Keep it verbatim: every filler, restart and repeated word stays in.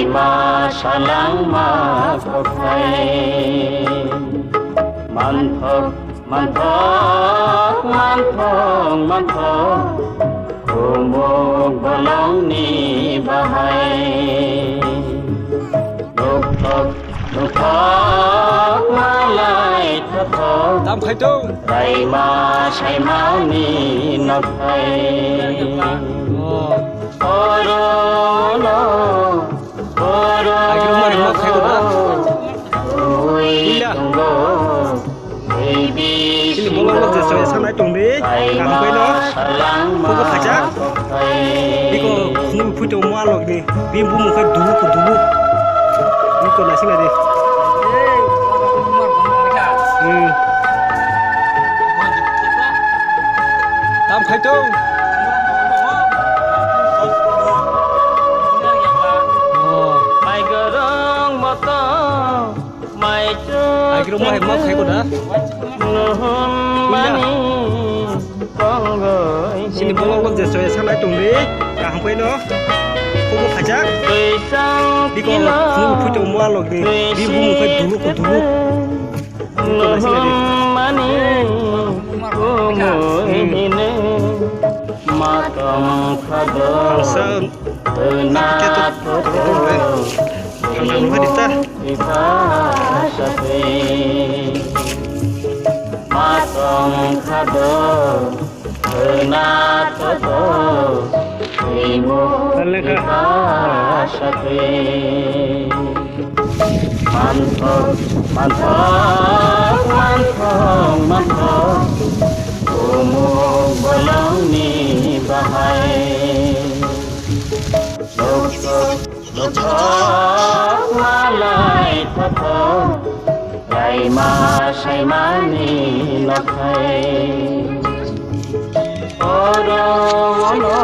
Ma salangma kothai. Manthok, manthok, manthok, manthok. Kumuk bolongni bahai. Nukthok, nukthok, malai thothok. Tam khai tong. Raima saimani nokhai. Oh. Oro no. Agirumani ma khaibo da. Ila. Chini bolong lo je soya sanai tong di. Kaham koi no. Kubo khajak. Iko khunu phuito ma log di. Bini bumung khai dulu ko dulu. Iko na sila di. Hmm. Tam khai tong. Mai gorong moto, mai chuk. Agirumani ma khaibo da. Nuhun mani tongoi. Chini bolong lo je soya sanai tong di. Kaham koi no. Kubo khajak. Twisang. Biko kilo. Khunu phuito ma log di. Bini bumung khai dulu ko dulu. Mani kumui hine matong khado. Hangsa. Hwna khe to to to to re. Hangsa nung hai di ta. Matong khado. Hwna to to. Twimu. Hale kha. Sakhe. Manthok, manthok, manthok, manthok, kumuk bolongni bahai. Nukthok, nukthok, malai thothok, raima saimani nokhai. Oro ono.